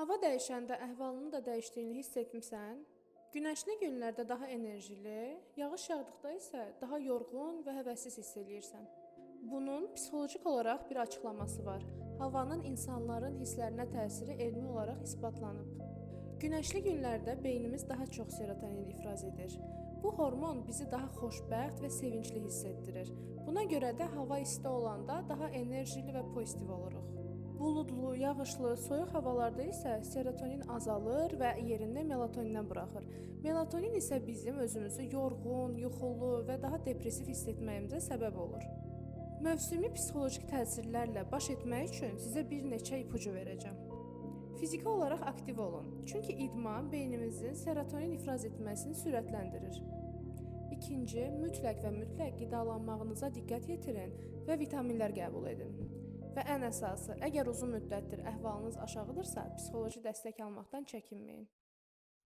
Hava dəyişəndə əhvalının da dəyişdiyini hiss etmisən? Günəşli günlərdə daha enerjili, yağış yağdıqda isə daha yorğun və həvəssiz hiss eləyirsən. Bunun psixoloji olaraq bir açıqlaması var. Havanın insanların hisslərinə təsiri elmi olaraq isbatlanıb. Günəşli günlərdə beynimiz daha çox serotonin ifraz edir. Bu hormon bizi daha xoşbəxt və sevincli hiss etdirir. Buna görə də hava isti olanda daha enerjili və pozitiv oluruq. Buludlu, yağışlı, soyuq havalarda isə serotonin azalır və yerini melatoninə buraxır. Melatonin isə bizim özümüzü yorğun, yuxulu və daha depressiv hiss etməyimizə səbəb olur. Mövsümi psixoloji təsirlərlə baş etmək üçün sizə bir neçə ipucu verəcəm. Fiziki olaraq aktiv olun. Çünki idman beynimizin serotonin ifraz etməsini sürətləndirir. İkinci, mütləq və mütləq qidalanmağınıza diqqət yetirin və vitaminlər qəbul edin. Və ən əsası, əgər uzun müddətdir əhvalınız aşağıdırsa, psixoloji dəstək almaqdan çəkinməyin.